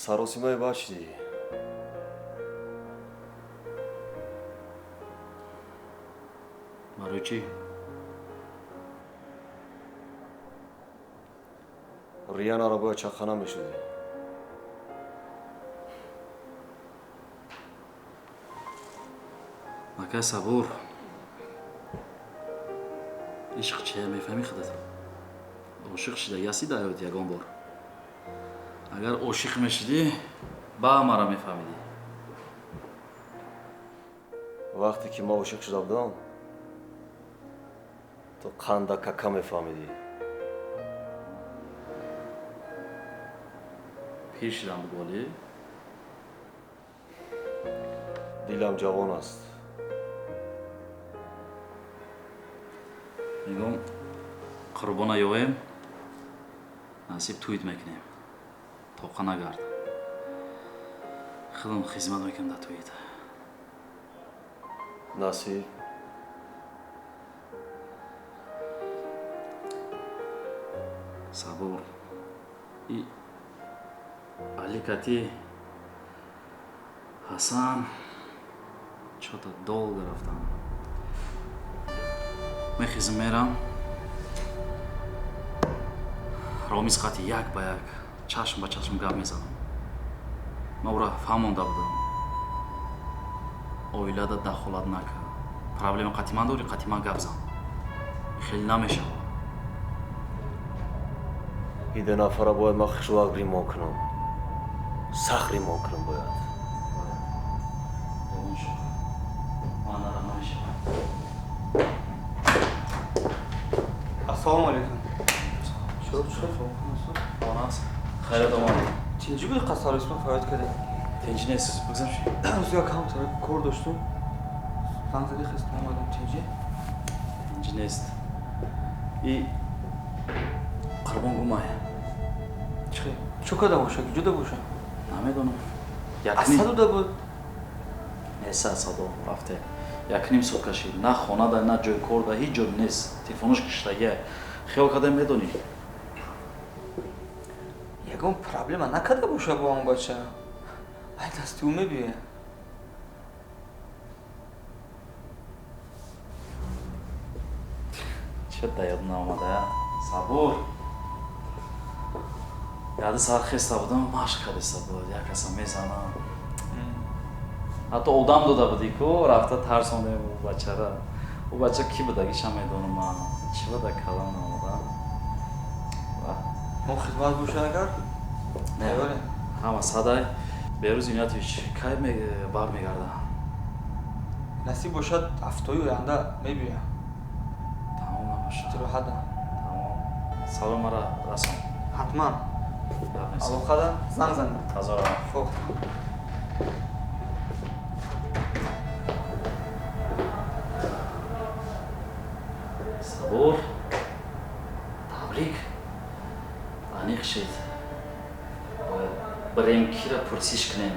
Саросимаи бад шидӣ. Барои чӣ? Рианаро бояд чақхана мешудӣ. Акай Сабур, ишқ чия мефаҳмӣ худат? Ошиқ шидаги ҳастӣ дар ҳаёт ягон бор? Агар ошиқ мешидӣ, ба маро мефаҳмидӣ. Вақте ки ман ошиқ шуда будам, ту қанда кака мефаҳмидӣ. Пир шидам буголӣ? Дилам ҷавон аст. Мегӯм, Қурбона ёвем, насиб туит мекунем. Тоқа нагард. Худам хизмат мекунам дар туит. Насиб. Сабур. И Аликати Ҳасан чё-то долго рафтам. Мехезм, мерам. Ромиз қати як ба як, чашм ба чашм гап мезанам. Ман ӯра фаҳмонда будам. Оилада дахолат накард. Проблема қати ман дорӣ, қати ман гап зан. Хеле намешавад. Иде нафара бояд ман хушвақт римон кунам. Сахт римон кунам бояд. Ман нарам намешавад. Ассалому алайкум. Чор чор. Хонас. Хайрат омадӣ. Тинҷи буд қасар исма фарёд кардем. Тинҷи нест, бигзам ши. Рӯз як ҳам сар кор доштум. Занг зади хест омадам тинҷи. Тинҷи нест. И Қурбон гумай. Чӣ? Чӣ када боша? Куҷода боша? Намедонам. Аз садода буд. Нест, аз садо рафте. Як ним соат кашид. На хонада, на ҷои корда, ҳеҷ ҷо нест. Телефонаш киштагия. Хиёл кардем, медонӣ. Ягон проблема накарда боша бо он бача? Ай дасти ӯ мебиёяд. Чӣ да ёд наомада? Сабур. Яде сар хеста будам, машқ кардеста буд. Як каса мезанам. Ҳатто одам дода будӣ ку, рафта тарсондем ӯ бачара. Ӯ бача кӣ будагиша медонам ман. Чӣ буда калам наомада? Мо хизмат боша агар? Не, ҳама садай. Берӯз Иноятович кай бармегарда? Насиб бошад, ҳафтаи оянда мебиёям. Тамом набошад. Истироҳата. Тамом. Салом мара расон. Ҳатман. Алоқада занг занем. Ҳазор. Хуб. Сабур. Табрик. Аниқ шид. Бояд бирем кира пурсиш кунем.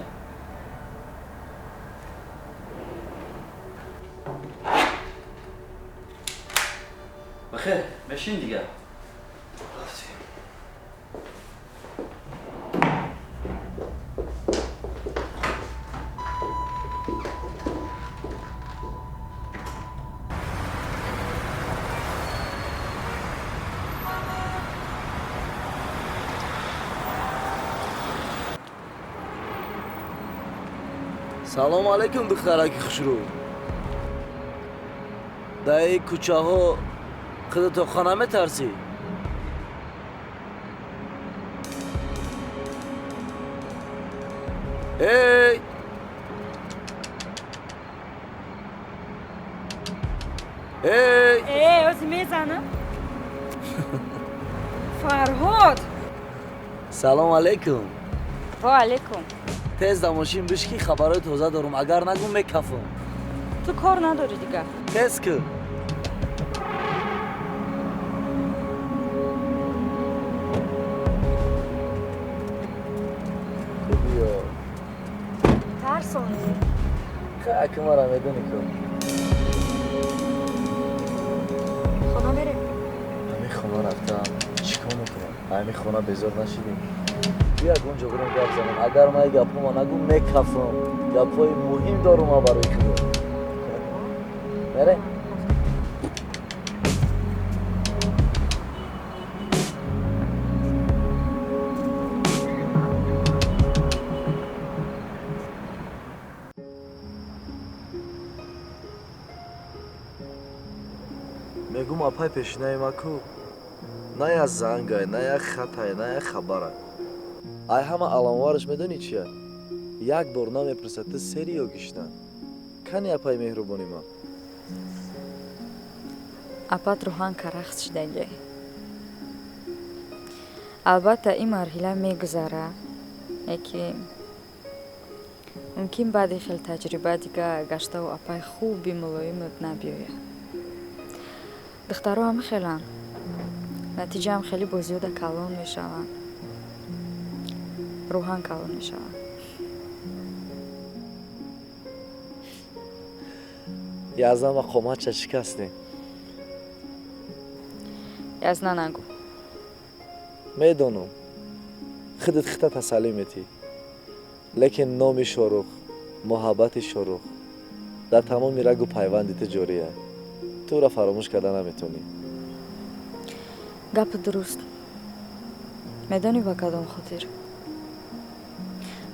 Бахер, мешин дигар. Салом алейкум, духтараки хушрӯ. Дар ин кӯчаҳо худато хона метарсӣ? Эй! Эй! Эй, ози мезанам. Фарҳод. Салом алейкум. Ва алейкум. Тез дар мошин биш ки хабарҳои тоза дорум, агар нагум мекафам. Ту кор надорӣ дигар. Тез кун. Биё. Тарсондӣ. Аки мара медонӣ ку. Хона мерем. Ҳамин хона рафтам, чӣ кор мекунам? Ҳамин хона безор нашидем. Бия гунҷо бирем гап занем. Агар ман гапҳома нагӯ мекафам. Гапҳои муҳим дорум ман барои худо. Мерем? Мегум апай пешинаи ма ку на як зангай, на як хатай, на як хабарай. Ай ҳама аламовараш медонӣ чия? Як бор намепурсад ту сери ё гишна. Кани апай меҳрубони ман? Апат рӯҳан карахт шудагӣ. Албатта ин марҳила мегузара, яке мумкин баъди хел таҷриба дига гаштаву апай хуби мулоимат набиёяд. Духтаро ҳам хеланд. Натиҷаам хеле бо зиёда калон мешаванд. Рӯҳан калон мешаванд. Язна ма қоматша шикастем. Язна нагӯ. Медонам. Худат хита тасаллӣ метӣ. Лекин номи Шорух, муҳаббати Шорух дар тамоми рагу пайванди ту ҷория. Ту ӯро фаромӯш карда наметавонӣ. Гапи дуруст. Медонӣ ба кадом хотир?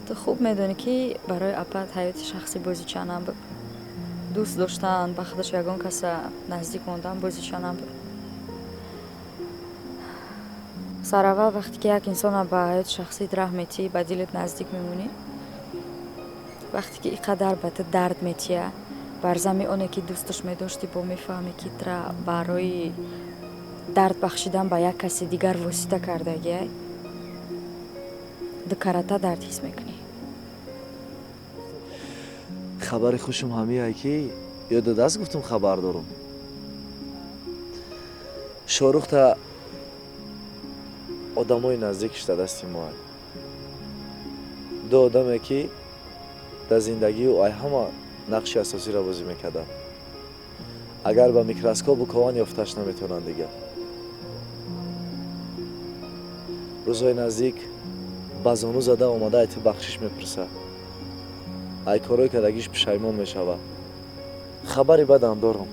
Ту хуб медонӣ, ки барои апат ҳаёти шахсӣ бозича набуд. Дӯст доштан, ба худаш ягон каса наздик мондан бозича набуд. Сараввал вақте ки як инсона ба ҳаёти шахсиит раҳ метиҳӣ, ба дилат наздик мемонӣ, вақте ки ин қадар ба ту дард метиҳа, бар зами оне ки дӯсташ медоштӣ, бо мефаҳмӣ, ки тра барои дард бахшидан ба як каси дигар восита кардагиай, дукарата дард ҳис мекунӣ. Хабари хушум ҳамияй, ки ёдодаст гуфтум хабар дорум. Шорухта одамои наздикш дар дасти моай. Ду одаме, ки дар зиндагии ӯ ай ҳама нақши асосиро бозӣ мекарданд. Агар ба микроскопу кован ёфташ наметавонанд дигар. Рӯзҳои наздик ба зону зада омада ай ту бахшиш мепурсад. Ай корҳои кардагиш пушаймон мешавад. Хабари бадам дорам.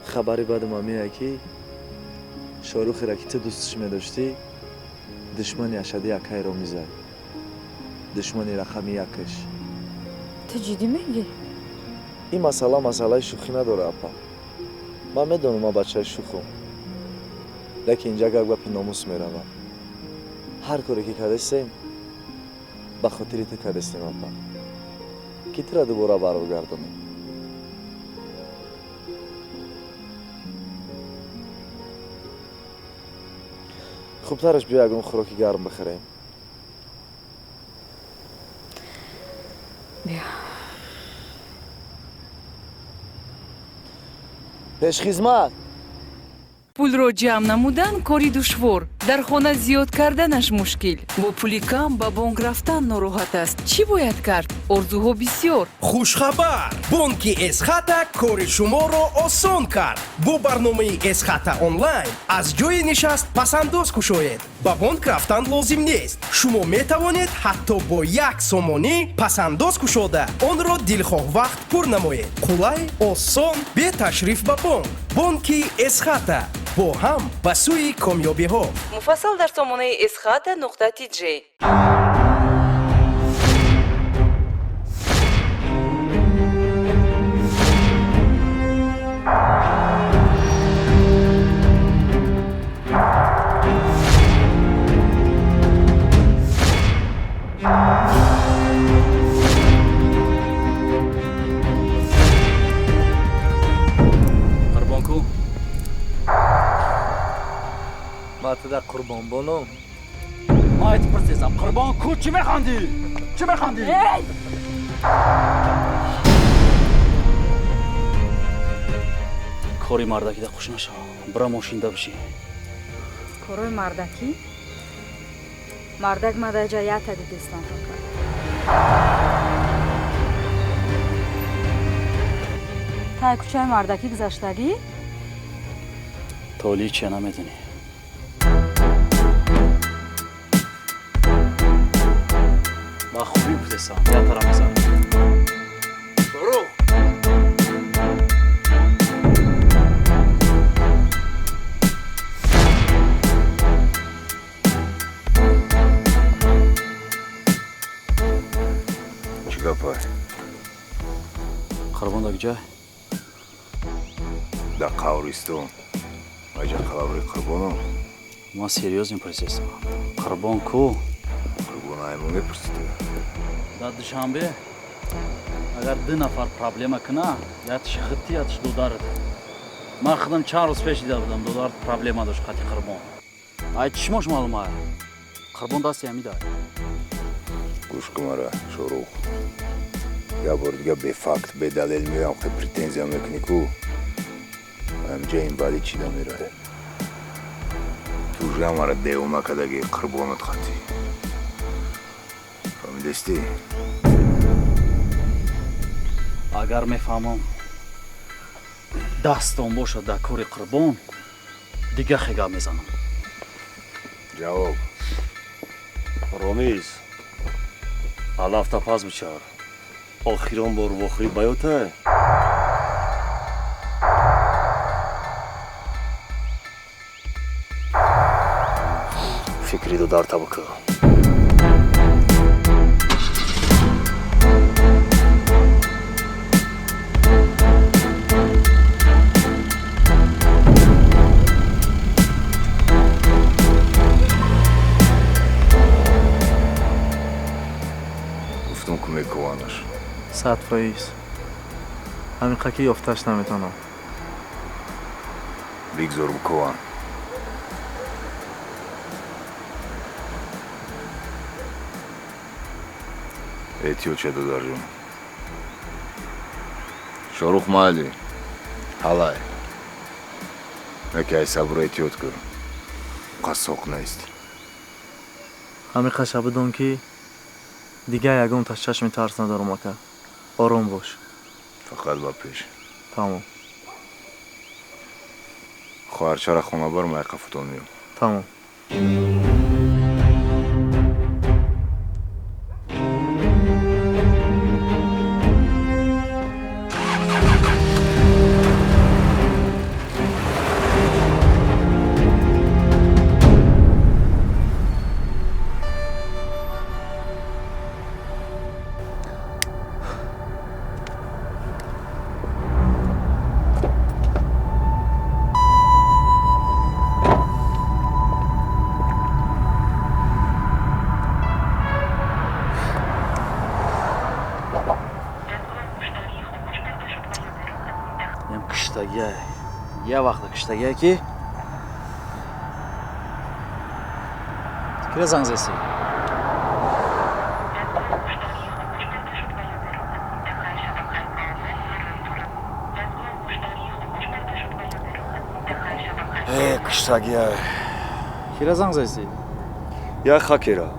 Хабари бадам ҳамияй, ки Шорухеро, ки ту дӯсташ медоштӣ, душмани ашадди акайро мизад. Душмани рақами якаш. Ту ҷиддӣ мегӣ? Ин масъала масъалаи шӯхӣ надора, апа. Ман медонам, ман бачаи шӯхум. Лекин инҷа гап гапи номус меравад. Ҳар коре ки кардастем, ба хотири ту кардастем, апа. Ки тура дубора баргардонем. Хубтараш биё ягон хӯроки гарм бихӯрем. Биё. Пешхизмат! Пулро ҷамъ намудан кори душвор, дар хона зиёд карданаш мушкил. Бо пули кам ба бонк рафтан нороҳат аст. Чӣ бояд кард? Орзуҳо бисёр. Хушхабар! Бонки Эсхата кори шуморо осон кард. Бо барномаи Эсхата онлайн аз ҷои нишаст пасандоз кушоед. Ба бонк рафтан лозим нест. Шумо метавонед ҳатто бо як сомонӣ пасандоз кушода, онро дилхоҳ вақт пур намоед. Қулай, осон, бе ташриф ба бонк. Бонки Эсхата бо ҳам ба сӯи комёбиҳо. Муфассал дар сомонаи esxata.tj. Қурбонку? Ма туда қурбон боном. Ма айт пурсесам, қурбон ку чӣ механдӣ? Чӣ механдӣ? Кори мардакида хуш нашав. Бира мошинда бишӣ. Корои мардакӣ? Мардак ма дар ҷа ята дидистам фақат. Тай кӯчаи мардакӣ гузаштагӣ? Толии чия намедонӣ. Ба хубӣ гуфтесам, я тара мезанам. Шорух! Чӣ гапай? Қурбон дар куҷай? Дар қабристон. Аҷа қалабри Қурбоном. Ман серьёзно мепурсестам. Қурбон ку? Қурбон аймо мепурсӣ ту? Дар Душанбе агар ду нафар проблема куна, якш худти, якш додарат. Ман худам чанд рӯз пеш дида будам, додарат проблема дошт қати Қурбон. Ай чишмош маълум ай. Қурбон дасти ҳамидай. Гӯш кун мара, Шорух. Як бори дига бефакт, бедалел меоям, хе претензия мекунӣ ку. Ҳамҷа инвалид чида меравад. Ту уже мара девона кадаги Қурбонат хати. Фаҳмидастӣ? Агар мефаҳмам дастон бошад дар кори Қурбон, дига хе гап мезанам. Ҷавоб. Ромиз, алафта пас бичар. Охирон бор вохӯрӣ ба ётай? Фикри додарта бикун. Гуфтум ку мекованаш. 100%. Ҳамин ки ёфташ наметавонам. Бигзор бикован. Эҳтиёт ша, додарҷон. Шорух майли, ҳалай. Яке ай сабру эҳтиёт кун. Қассоқ нест. Ҳамин қаша бидон ки дигар ягон чашми тарс надорам, ака. Ором бош. Фақат ба пеш. Тамом. Хоҳарчара хона бар, ман қафотон меём. Тамом. Я вақта киштагия ки кира занг зеси? Киштагия. Кира занг зеси? Я хакера.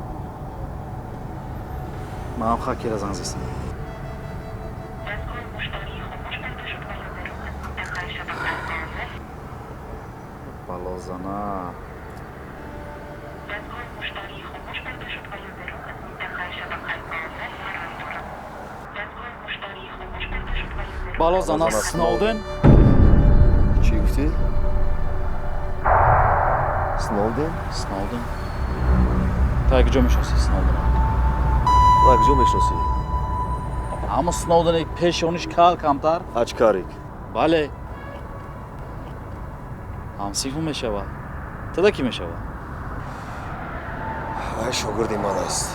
Манам хакера занг зесам. Балозана. Балозана Сноуден. Чӣ гуфтӣ? Сноуден? Сноуден. Та куҷо мешносӣ Сноудена? Та куҷо мешносӣ? Аммо Сноуден пешониш кал камтар. Ачкарик. Бале. Ҳамсифу мешавад. Тада кӣ мешавад? Вай шогирди ман аст.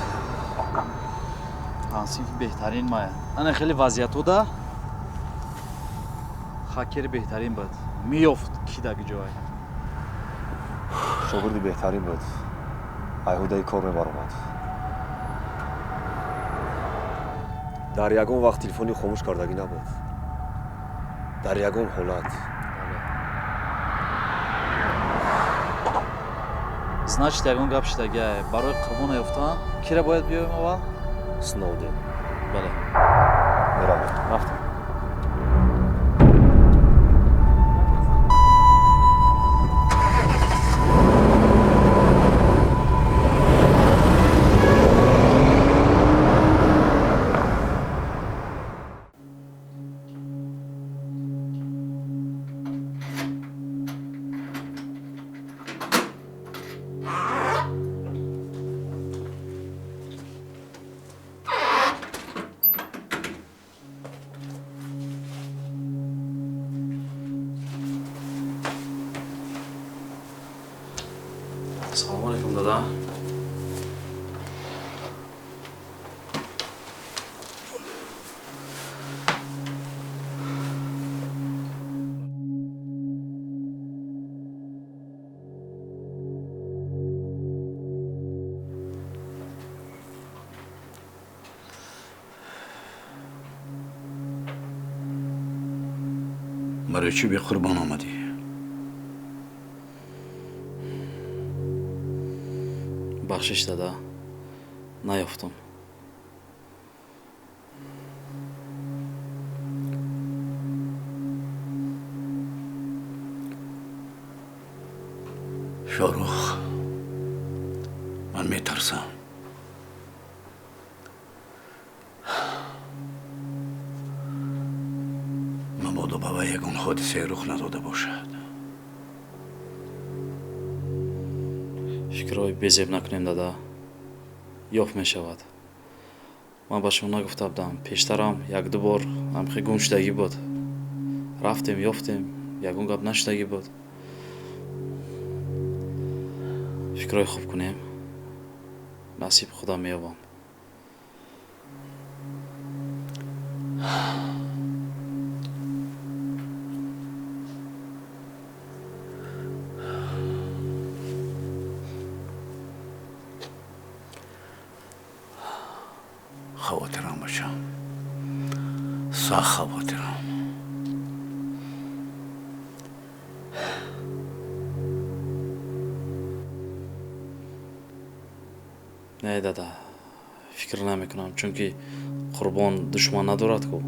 Ҳамсифи беҳтарин мая. Ана хеле вазъиятҳода хакери беҳтарин буд. Меёфт ки дар ҷой. Шогирди беҳтарин буд. Айҳудаи кор мебаромад. Дар ягон вақт телефони хомӯш кардагӣ набуд. Дар ягон ҳолат. Значит, ягон гап шидагиай. Барои Қурбона ёфтан кира бояд биёем аввал? Сноуден. Бале. Меравем. Рафтем. Салому алейкум, дада. Барои чӣ беқурбон омадӣ? Бахшиш, дада, наёфтам. Шорух, ман метарсам. Мабодо ба вай ягон ҳодисае рух надода бошад. Фикрҳои безеб накунем, дада, ёфт мешавад. Ман ба шумо нагуфта будам, пештарам якду бор ҳамхе гум шудагӣ буд. Рафтем, ёфтем, ягон гап нашудагӣ буд. Фикрҳои хуб кунем, насиб худам меёбам. Хавотирам, бачам, сахт хавотирам. Не, дада, фикр намекунам, чунки Қурбон душман надорад ку.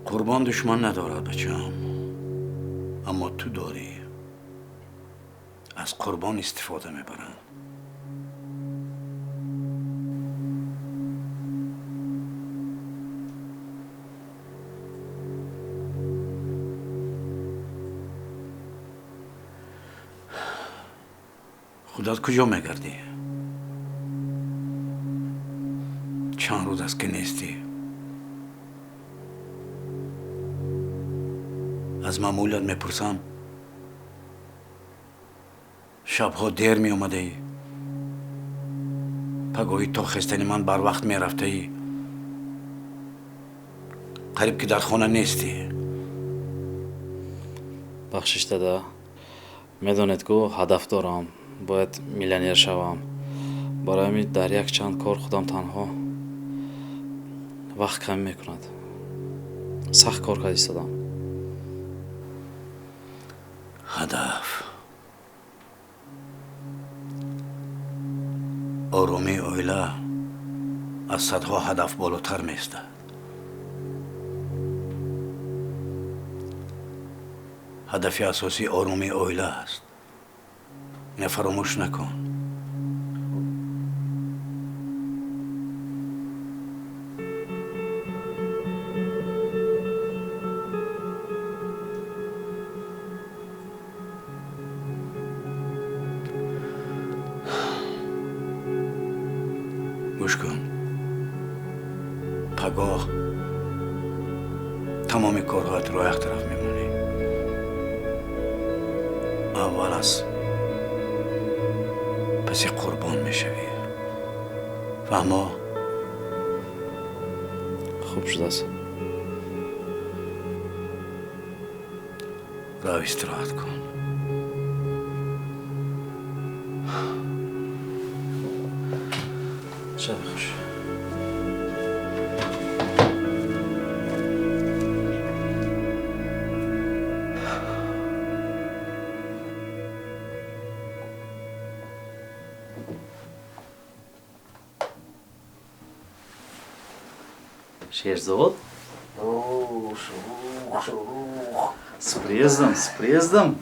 Қурбон душман надорад, бачам, аммо ту дорӣ. Аз Қурбон истифода мебаранд. Худат куҷо мегардӣ? Чанд рӯз аст, ки нестӣ. Аз маъмулият мепурсам, шабҳо дер меомадаӣ, пагоҳӣ то хестани ман барвақт мерафтаӣ, қариб ки дар хона нестӣ. Бахшиш, дада, медонед ку ҳадаф дорам, бояд миллионер шавам. Барои ҳамин дар якчанд кор худам танҳо вақт кам мекунад. Сахт кор карда истодам. Ҳадаф оромии оила аз садҳо ҳадаф болотар меистад. Ҳадафи асосӣ оромии оила аст. Ина фаромӯш накун. Гӯш кун, пагоҳ тамоми корҳоятро як тараф мемонӣ. Аввал аз паси Қурбон мешавӣ. Фаҳмо? Хуб шудааст. Рав, истироҳат кун. Шаби хуш. Шерзод? О, Шорух, Шорух. С приездом, с приездом.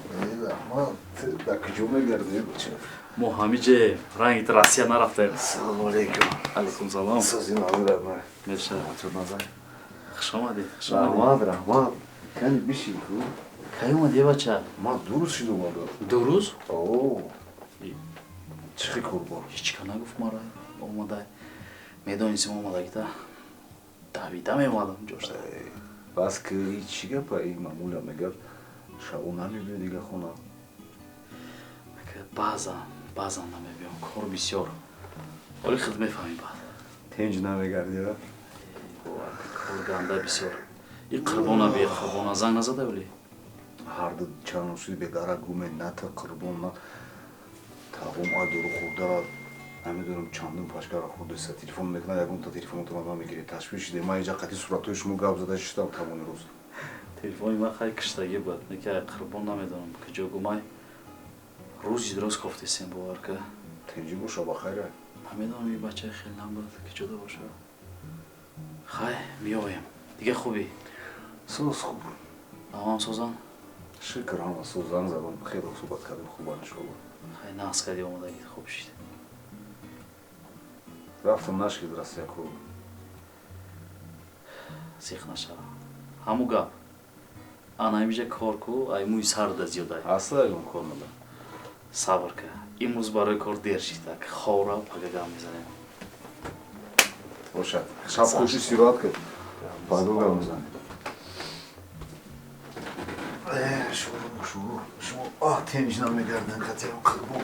Дар куҷо мегардӣ, бача? Мо ҳамиҷе ранги Россия нарафтем. Салому алейкум. Алейкум салом. Сози назар май. Мешавад. Назар. Хуш омадӣ, хуш омадӣ. Раҳмат, раҳмат. Кани бишин ку. Кай омадӣ, бача? Ман 2 рӯз шуд омадам. 2 рӯз? О. Чӣ хел Қурбон? Ҳеч ка нагуфт мара омадай. Медонистим омадагита. Давида меомадам ҷошта. Бас ки чӣ гапа? Ин мамуля мегап, Шабо намебиё дига хона? Баъзан намебиём, кор бисёр. Оли худ мефаҳмӣ баъд. Тинҷ намегардӣ, а? Кор ганда бисёр. И Қурбона бе Қурбона занг назада вале? Ҳарду чанд рӯз бедарак гуме, на та Қурбон, на тағом ай дору хӯрдара намедонам чандум пачкара хӯрдеса. Телефон мекунад, ягонта телефонотона намегиред. Ташвиш шидем. Ман инҷа қати суратҳои шумо гап зада шиштам тамоми рӯз. Телефони ман хай киштагӣ буд. Не ки ай Қурбон намедонам куҷо гумай. Рӯзи дроз кофтесем, бовар ка. Тинҷӣ боша, ба хайра. Намедонам, ин бачаи хел набуд, куҷода боша. Хай, меоем. Дига хубӣ? Соз хуб. Ҳамам созан? Шукр, ҳама соз. Занг задам, хеле суҳбат кардем, хубан иншоалло. Хай, нағз кардӣ омадагӣ, хуб шид. Рафтам нашкид Россия ку. Зиқ нашава. Ҳаму гап. Ана ҳамиҷа кор ку, ай мӯи сарда зиёдай. Аста ягон кор мада. Сабр ка. Имрӯз барои кор дер шид, ак ховра пага гап мезанем. Бошад. Шаб хуши сироат кар. Пага гап мезанем. Шумо, шумо, шумо, а тинҷ намегарден қатиам Қурбон.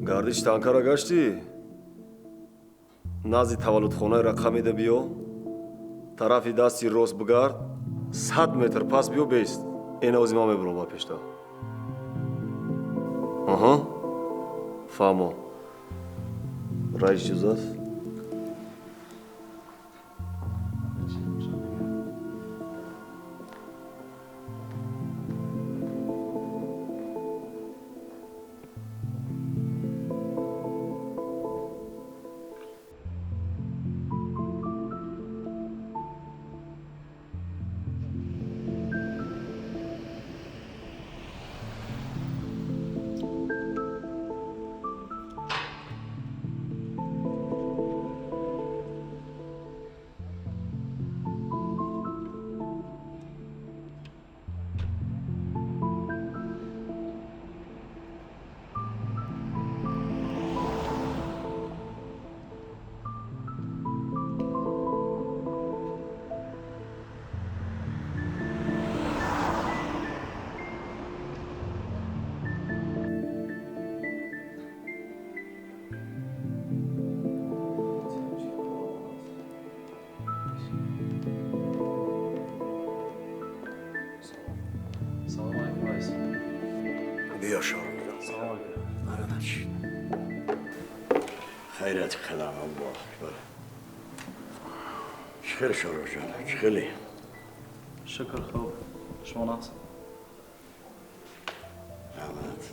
Гардиши танкара гаштӣ? Назди таваллудхонаи рақамида биё, тарафи дасти рост бигард, 100 метр пас биё бест. Эна ози ман мебурам ба пешта. Аҳа, фаҳмо. Раис иҷозат? Салом алейкум, раис. Биё, Шорух. Салом алейкум. Маро нашид. Хайрат қадам, Аллоҳ акбар. Чӣ хел, Шоруҳҷон? Чӣ хеле? Шукр, хуб. Шумо нағз? Раҳмат.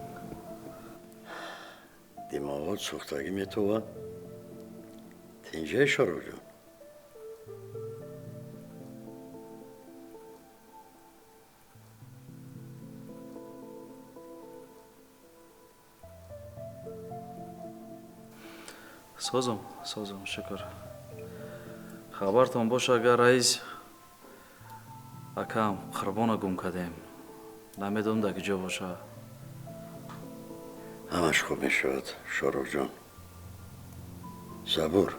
Димоғот сӯхтагӣ метовад. Тинҷае, Шоруҳҷон? Созам, созам, шукр. Хабартон боша, агар раис, акам Қурбона гум кардем. Намедонам дар куҷо боша. Ҳамаш хуб мешавад, Шоруҳҷон. Сабур.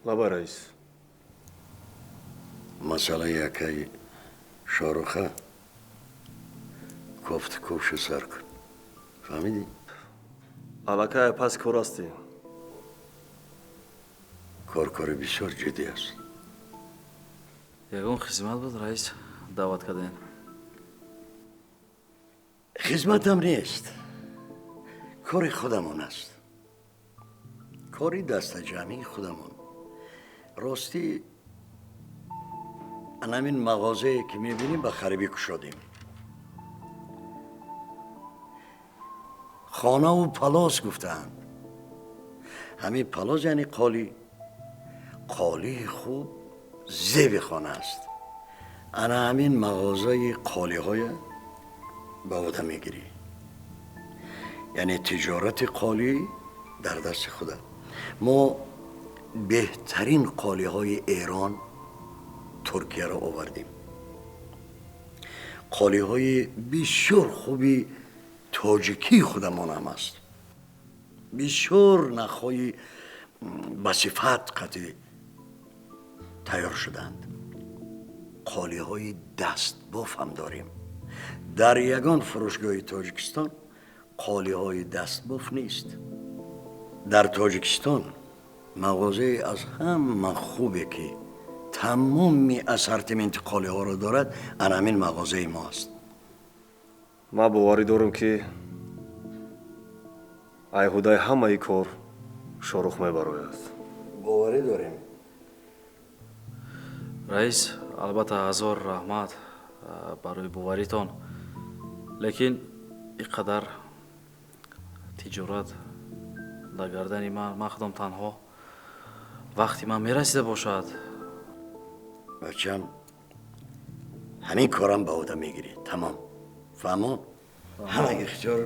Лаба, раис. Масъалаи акаи Шоруха кофту ковшу сар кун. Фаҳмидӣ? Аллакай паси кор ҳастем. Кор кори бисёр ҷиддӣ аст. Ягон хизмат буд, раис, даъват кардем? Хизматам нест. Кори худамон аст. Кори дастаҷамъии худамон. Ростӣ, анамин мағозае ки мебинем ба харибӣ кушодем. Хонаву палос гуфтаанд. Ҳамин палос яъне қолӣ. Қолии хуб зеби хона аст. Ана ҳамин мағозаи қолиҳоя ба ӯда мегирӣ. Яъне тиҷорати қолӣ дар дасти худат. Мо беҳтарин қолиҳои Эрон, Туркияро овардем. Қолиҳои бисёр хуби тоҷикии худамон ҳам аст. Бисёр нахҳои ба сифат қатъи Тайёр шуданд. Қолиҳои дастбоф ҳам дорем. Дар ягон фурӯшгоҳи Тоҷикистон қолиҳои дастбоф нест. Дар Тоҷикистон мағозаи аз ҳама хубе, ки тамоми ассортименти қолиҳоро дорад, ана ҳамин мағозаи мо аст. Ман боварӣ дорам, ки айҳудаи ҳамаи кор Шорух мебарояд. Боварӣ дорем. Раис, албатта, ҳазор раҳмат барои боваритон, лекин ин қадар тиҷорат дар гардани ман, ман худам танҳо, вақти ман мерасида бошад. Бачам, ҳамин корам ба ӯҳда мегирӣ, тамом. Фаҳмо? Ҳама ихтиёр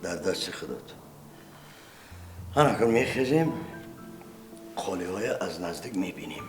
дар дасти худот. Ҳанакун мехезем, қолиҳоя аз наздик мебинем.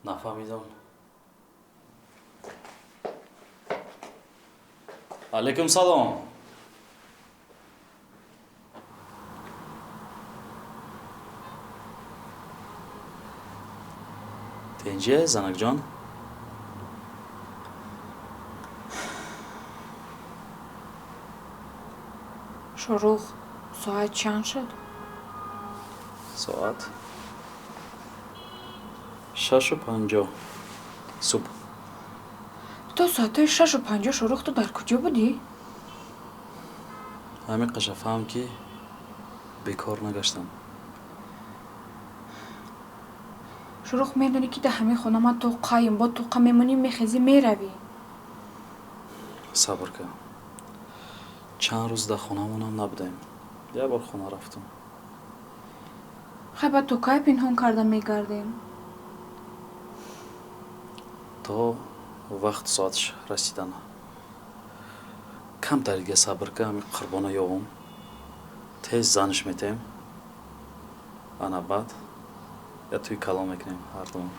Нафаҳмидам. Алейкум салом. Тенҷе, занакҷон? Шорух, соат чанд шуд? Соат 6:50 субҳ. То соатҳои 6:50, Шорух, ту дар куҷо будӣ? Ҳамин қаша фаҳм, ки бекор нагаштам. Шорух, медонӣ, ки дар ҳамин хона ман тоқаем, бо тоқа мемонӣ, мехезӣ, меравӣ. Сабр кун. Чанд рӯз дар хонамонам набудаем. Як бор хона рафтам. Хай, ба то кай пинҳон карда мегардем? То вақт соатш расидана. Камтар дига сабр кун, ҳамин қурбона ёвум. Тез заниш метем. Ана баъд я тӯи калон мекунем ҳардумон.